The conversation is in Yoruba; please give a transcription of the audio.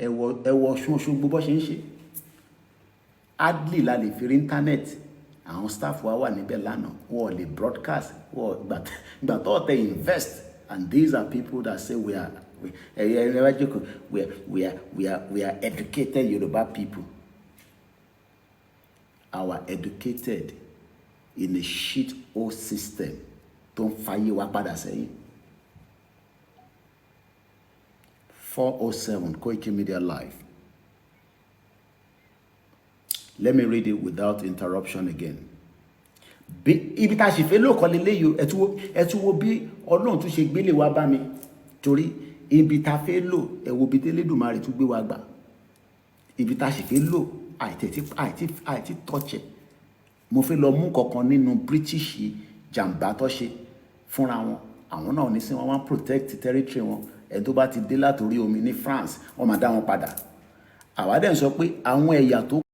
Ẹ wọ Ọ̀ṣun Òṣogbo bó ṣe ń ṣe. Hardly la lè fi rí internet. Àwọn staff wa wà níbẹ̀ lánàá, wọ́n ò lè broadcast. Wọ́n gbà tó tẹ invest, and these are people that say we are, ẹ̀yẹ ẹ̀yẹ wá jókòó, we are educated Yoruba people. Our educated in a shit hole system tó ń fayé wa padà sẹ́yìn. 4:07, Koiki Media Live. Let me read it without interruption again. Bí ibi tá a sì fẹ́ lóòkọ́ leléyìí, ẹ tún wo bí Ọlọ́run tún ṣe gbélé wa bá mi, torí ibi tá a fẹ́ lò, ẹ wo ibi tẹ́lẹ̀dùmarè tún gbé wa gbà. Ibi tá a sì fẹ́ lò, àìtí tọ́ọ̀chẹ̀. Mo fẹ́ lọ mú kankan nínú British jàǹbá tó ṣe fúnra wọn. Àwọn náà ní sí wọn wá protect territory wọn. Ẹni tó bá ti dé látòrí omi ní France, wọ́n máa dá wọn padà. Àwa dẹ̀ ń sọ pé àwọn ẹ̀yà tó